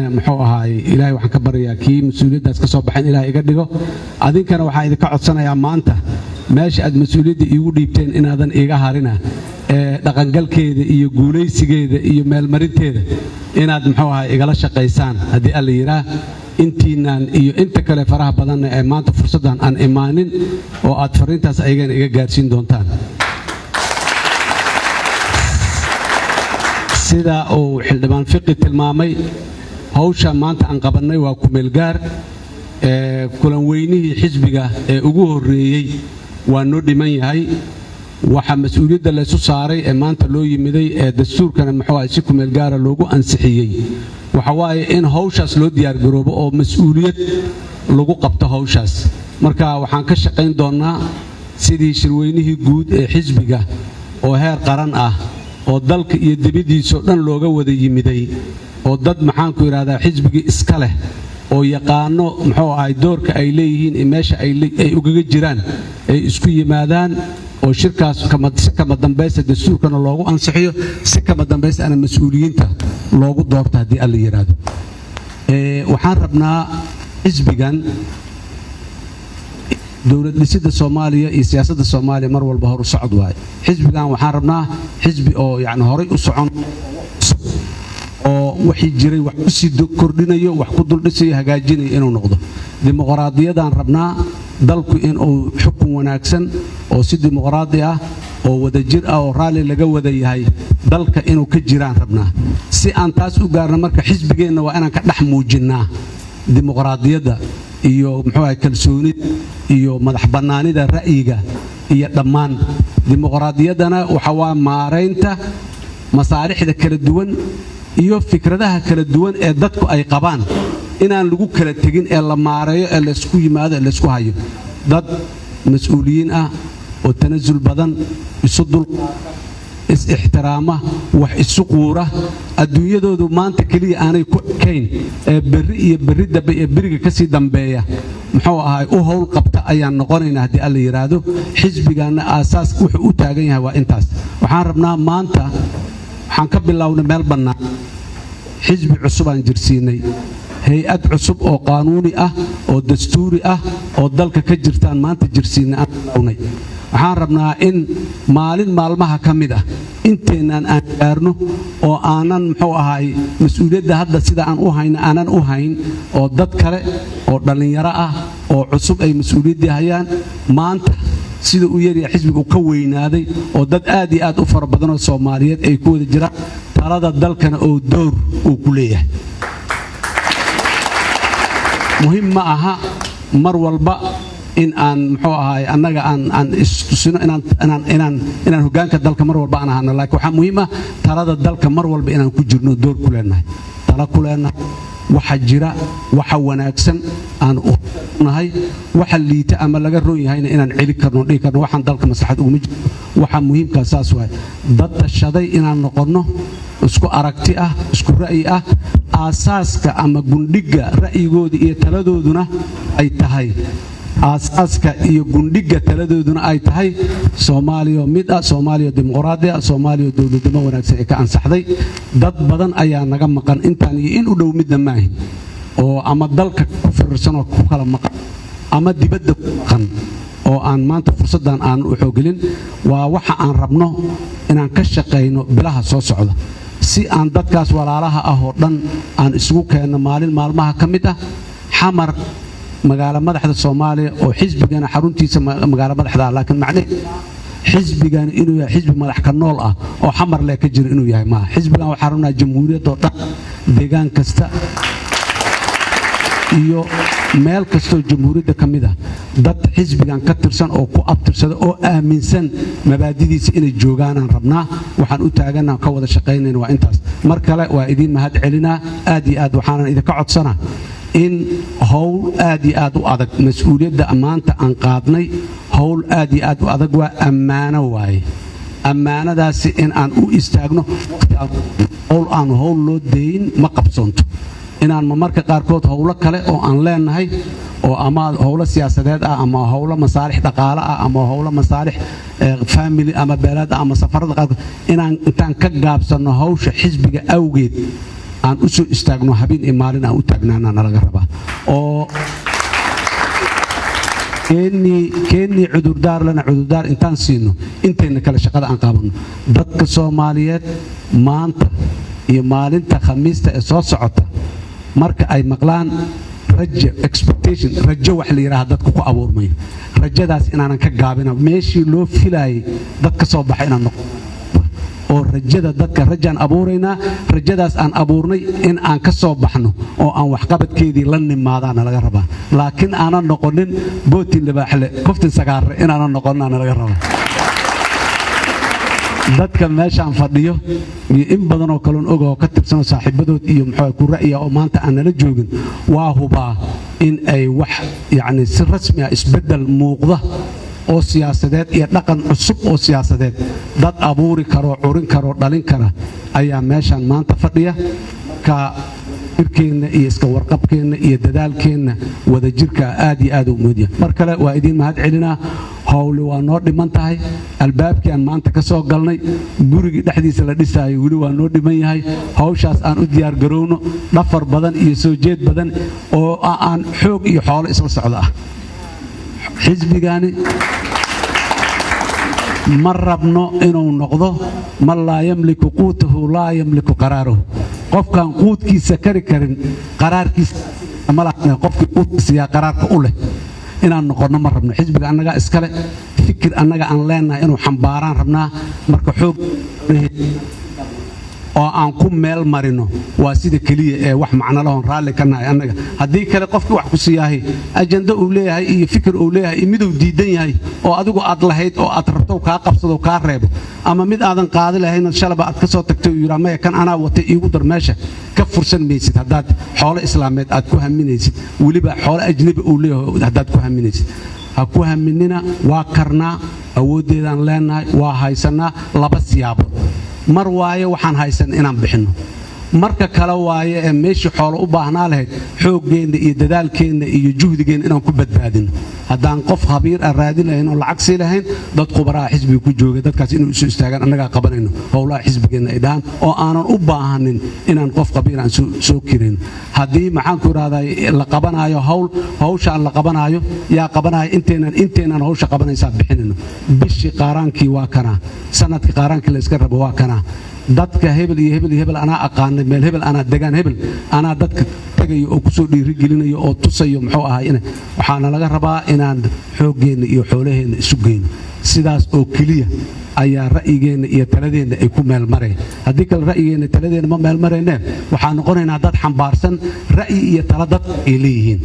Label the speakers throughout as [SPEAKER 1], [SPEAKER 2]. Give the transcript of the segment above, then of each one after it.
[SPEAKER 1] Muxuu ahaay, Ilaahay waxaan ka baryayaa kii mas-uuliyaddaas ka soo baxay in Ilahay iga dhigo. Adinkana waxaan idinka codsanayaa maanta meesha aad mas-uuliyadda iigu dhiibteen inaadan iiga harina ee dhaqangalkeeda iyo guulaysigeeda iyo meelmarinteeda inaad, muxuu ahaay, igala shaqaysaan haddii Alla yidhaah. Intiinaan iyo inta kale faraha badanna ee maanta fursaddan aan imaanin oo aad farriintaas ayagana iga gaarsiin doontaan. Sida uu Xildhibaan Fiqi tilmaamay, hawsha maanta aan qabannay waa kumeelgaar. Kulan weynihii xisbiga ee ugu horreeyey waa noo dhiman yahay. Waxaa mas-uuliyadda laysu saaray ee maanta loo yimiday ee dastuurkana, muxuu ahay, si kumeelgaara loogu ansixiyey waxa waaye in hawshaas loo diyaargaroobo oo mas-uuliyad lagu qabto hawshaas. Marka waxaan ka shaqayn doonnaa sidii shirweynihii guud ee xisbiga oo heer qaran ah oo dalka iyo dibaddiisoo dhan looga wada yimiday oo dad, maxaanku idhahdaa, xisbigii iska leh oo yaqaano, muxuu ahay, doorka ay leeyihiin iyo meesha ay ugaga jiraan ay isku yimaadaan oo shirkaas si kama dambaysta dastuurkana loogu ansixiyo, si kama dambaysta ana mas-uuliyiinta loogu doorto haddii Alla yidhaahdo. Waxaan rabnaa xisbigan dowlad dhisidda Soomaaliya iyo siyaasadda Soomaaliya mar walba hor u socod waaye. Xisbigan waxaan rabnaa xisbi oo yacni horay u socon oo wixii jiray wax ku sii kordhinayo, wax ku duldhisayo, hagaajinayo inuu noqdo. Dimuqraadiyadaan rabnaa dalku inuu xukun wanaagsan oo si dimuqraadi ah oo wadajir ah oo raalli laga wada yahay dalka inuu ka jiraan rabnaa. Si aan taas u gaarno, marka xisbigeenna waa inaan ka dhex muujinnaa dimuqraadiyadda iyo, muxuu ahay, kalsoonida iyo madax bannaanida ra'yiga iyo dhammaan. Dimuqraadiyaddana waxa waa maaraynta masaalixda kala duwan iyo fikradaha kala duwan ee dadku ay qabaan inaan lagu kala tegin ee la maareeyo ee laysku yimaado ee laysku hayo. Dad mas-uuliyiin ah oo tanasul badan, isu dul, is-ixtiraama, wax isu quura, adduunyadoodu maanta keliya aanay ku ekayn ee berri iyo berri dambe iyo beriga ka sii dambeeya, muxuu ahay, u howl qabta ayaan noqonaynaa haddii Alla yidhaahdo. Xisbiganna aasaas wuxuu u taagan yahay waa intaas. Waxaan rabnaa maanta waxaan ka bilownay meel bannaan. Xisbi cusub aan jirsiinay, hay-ad cusub oo qaanuuni ah oo dastuuri ah oo dalka ka jirtaan maanta jirsiinay aan bilownay. Waxaan rabnaa in maalin maalmaha ka mid ah inteennaan aan gaarno oo aanan, muxuu ahaay, mas-uuliyadda hadda sida aan u hayno aanan u hayn oo dad kale oo dhallinyaro ah oo cusub ay mas-uuliyaddii hayaan. Maanta sida uu yaryahay xisbigu ka weynaaday oo dad aad iyo aad u fara badanoo Soomaaliyeed ay ku wada jiraan, talada dalkana oo door uu ku leeyahay. Muhiim ma aha mar walba in aan, muxuu ahaay, annaga aan istusino inaan hoggaanka dalka mar walba aan ahano, laakiin waxaa muhiim ah talada dalka mar walba inaan ku jirno, door ku leenahay, tala ku leenahay, waxa jira, waxa wanaagsan aan u nahay, waxa liita ama laga roon yahayna inaan celi karno, dhihi karno waxaan dalka maslaxad uguma jirto. Waxa muhiimkaa saas waaye, dad tashaday inaan noqonno, isku aragti ah, isku ra'yi ah, aasaaska ama gundhigga ra'yigooda iyo taladooduna ay tahay, aasaaska iyo gundhigga taladooduna ay tahay Soomaaliya mid ah, Soomaaliya dimuqraadi ah, Soomaaliya dowladnimo wanaagsan ee ka ansaxday. Dad badan ayaa naga maqan, intaan iyo in u dhow midna maahin, oo ama dalka ku firirsan oo ku kala maqan ama dibadda ku maqan oo aan maanta fursaddan aan u xoogelin. Waa waxa aan rabno inaan ka shaqayno bilaha soo socda si aan dadkaas walaalaha ah oo dhan aan isugu keenno maalin maalmaha ka mid ah Xamar, magaalo madaxda Soomaaliya oo xisbigana xaruntiisa magaalo madaxda ah. Laakiin macnaheedu xisbigani inuu yahay xisbi madax ka nool ah oo Xamar leh ka jiro inuu yahay maaha. Xisbigan waxaan rabnaa jamhuuriyadoo dhan, deegaan kasta iyo meel kastoo jamhuuriyadda ka mid ah, dad xisbigan ka tirsan oo ku abtirsada oo aaminsan mabaadidiisa inay joogaanaan rabnaa. Waxaan u taaganna ka wada shaqaynayna waa intaas. Mar kale waa idiin mahad celinaa aad iyo aad. Waxaanan idinka codsanaa in howl aad iyo aad u adag mas-uuliyadda maanta aan qaadnay, howl aad iyo aad u adag waa, ammaano waaye. Ammaanadaasi in aan u istaagno, waqti howl aan howl loo dayn ma qabsoonto, inaan marmarka qaarkood howlo kale oo aan leenahay oo ama howlo siyaasadeed ah ama howlo masaalix dhaqaale ah ama howlo masaalix family ama beeleed ah ama safarada qaarkood inaan intaan ka gaabsanno hawsha xisbiga awgeed. Aan u soo istaagno, habeen iyo maalin aan u taagnaana nalaga rabaa, oo keennii cudurdaar lana cudurdaar intaan siino, intayna kale shaqada aan qaabanno. Dadka Soomaaliyeed maanta iyo maalinta Khamiista ee soo socota marka ay maqlaan rajo, expectation, rajo wax la yidhaaha dadku ku abuurmayo, rajadaas inaanan ka gaabina, meeshii loo filaayay dad ka soo baxa inaan noqon, oo rajada dadka rajaan abuuraynaa, rajadaas aan abuurnay in aan ka soo baxno oo aan waxqabadkeedii la nimaadaana laga rabaa. Laakiin aanan noqonin bootin libaaxle kuftin sagaarre, inaanan noqonaana laga rabaa. Dadka meeshaan fadhiyo iyo in badanoo kaloon ogahoo ka tirsanoo saaxiibadood iyo muxuu ku ra'ya oo maanta aan nala joogin, waa hubaa in ay wax yacni si rasmi ah isbeddel muuqda oo siyaasadeed iyo dhaqan cusub oo siyaasadeed dad abuuri karoo, curin karoo, dhalin kara ayaa meeshaan maanta fadhiya. Marka jirkeenna iyo iska warqabkeenna iyo dadaalkeenna wadajirka aad iyo aad u muudya. Mar kale waa idiin mahad celinaa. Howli waa noo dhiman tahay. Albaabkii aan maanta ka soo galnay gurigii dhexdiisa la dhisaayo weli waa noo dhiman yahay. Hawshaas aan u diyaargarowno, dhafar badan iyo soo jeed badan oo aan xoog iyo xoolo isla socdo ah. Xisbigani ma rabno inuu noqdo man laa yamliku quutahu laa yamliku qaraarahu. Qofkaan quudkiisa kari karin qaraarkiisa qofkii quudkiisa yaa qaraarka u leh inaan noqonno ma rabno. Xisbiga annagaa iskale, fikir annaga aan leenahay inuu xambaaraan rabnaa. Marka xoog oo aan ku meel marino waa sida keliya ee wax macno lahoon raalli ka nahay annaga. Haddii kale, qofkii wax ku siiyaahay ajando uu leeyahay iyo fikir uu leeyahay iyo miduu diidan yahay oo adigu aad lahayd oo aad rabto kaa qabsado, kaa reebo, ama mid aadan qaadi lahayn shalaba aad ka soo tagtay uu yidhaa, "Maya, kan anaa watay, iigu dar," meesha ka fursan maysid. Haddaad xoolo islaameed aad ku haminaysid, weliba xoolo ajnabi uu leeyahay haddaad ku haminaysid, ha ku haminina. Waa karnaa, awooddeedaan leenahay, waa haysannaa. Laba siyaabood mar waaye waxaan haysan inaan bixinno, marka kale waaye ee meeshii xoolo u baahnaa lahayd xooggeenna iyo dadaalkeenna iyo juhdigeenna inaan ku badbaadino. Haddaan qof khabiir ah raadin lahayn oo lacag sii lahayn, dad khubaraha xisbiga ku jooga, dadkaas inuu isu istaagaan, "Annagaa qabanayno howlaha xisbigeenna," ay dhahaan, oo aanan u baahanin inaan qof khabiir aan soo kirayno. Haddii, maxaanku idhahdaa, la qabanaayo hawl, hawshaan la qabanaayo yaa qabanaayo? Inteenan hawsha qabanaysaa bixinayno. Bishii qaaraankii waa kanaa, sanadkii qaaraankii la iska rabo waa kanaa. Dadka hebel iyo hebel iyo hebel anaa aqaanay, meel hebel anaa degaan, hebel anaa dadka tagayo oo kusoo dhiirigelinayo oo tusayo muxuu ahay. Waxaana laga rabaa inaan xooggeenna iyo xoolaheenna isu geyno. Sidaas oo keliya ayaa ra'yigeenna iyo taladeenna ay ku meelmareen. Haddii kale ra'yigeenna, taladeenna ma meelmaraynee, waxaan noqonaynaa dad xambaarsan ra'yi iyo tala dadka ay leeyihiin,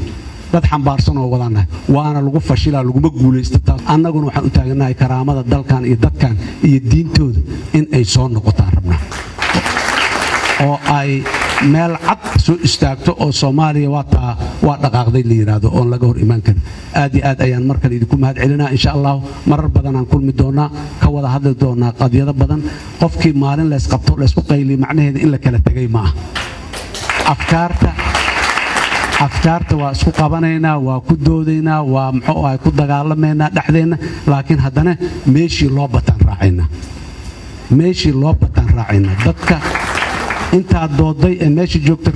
[SPEAKER 1] dad xambaarsan oo wadannahay, waana lagu fashilaa, laguma guulaysto taas. Annaguna waxaan u taagannahay karaamada dalkan iyo dadkan iyo diintooda in ay soo noqotaan rabnaa, oo ay meel cad soo istaagto, oo Soomaaliya waa taa, waa dhaqaaqday la yidhaahdo, oon laga hor imaan karin. Aad iyo aad ayaan mar kale idinku mahad celinaa. Insha Allahu marar badanaan kulmi doonaa, ka wada hadli doonaa qadiyado badan. Qofkii maalin laysqabto, laysku qayliyo, macnaheeda in la kala tegay ma ah. Afkaarta waa isku qabanaynaa, waa ku doodaynaa, waa muxuu ahay ku dagaalamaynaa dhexdeenna, laakiin haddana meeshii loo bataan raacaynaa, meeshii loo bataan raacaynaa. Dadka intaad dooday ee meesha joogta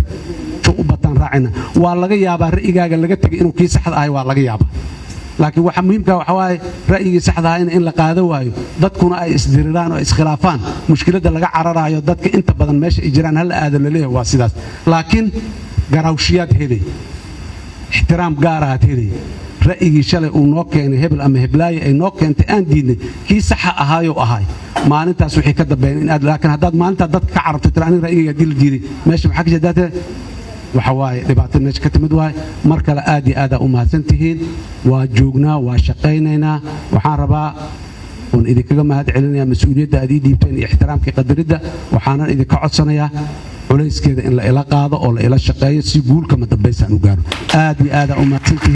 [SPEAKER 1] u bataan raacayna. Waa laga yaabaa ra'yigaaga laga tegay inuu kii saxda ahay, waa laga yaabaa, laakiin waxa muhiimka waxa waaye ra'yigii saxda ahayna in la qaado waayo, dadkuna ay isdiriraan oo iskhilaafaan. Mushkiladda laga cararaayo, dadka inta badan meesha ay jiraan hala aado laleeyahay, waa sidaas. Laakiin garawshiyaad helay, ixtiraam gaaraad helay. Ra'yigii shalay uu noo keenay hebel ama heblaaye ay noo keentay aan diidnay, kii saxa ahaayou ahaay maalintaas wixii ka dambeeya in aad. Laakiin haddaad maalintaa dadka ka cararto, tira, "Aniga ra'yigayga haddii la diiday, meesha maxaa ka jeedaa?" Waxa waaye dhibaato meesha ka timid waaye. Mar kale aad iyo aadaa u mahadsan tihiin. Waa joognaa, waa shaqaynaynaa. Waxaan rabaa oon idinkaga mahad celinayaa mas-uuliyadda aad ii dhiibteen iyo ixtiraamkii qadaridda. Waxaanan idinka codsanayaa culayskeeda in la ila qaado oo la ila shaqeeyo si guulkama dambaysaan u gaaro. Aad iyo aadaa u mahadsantihiin.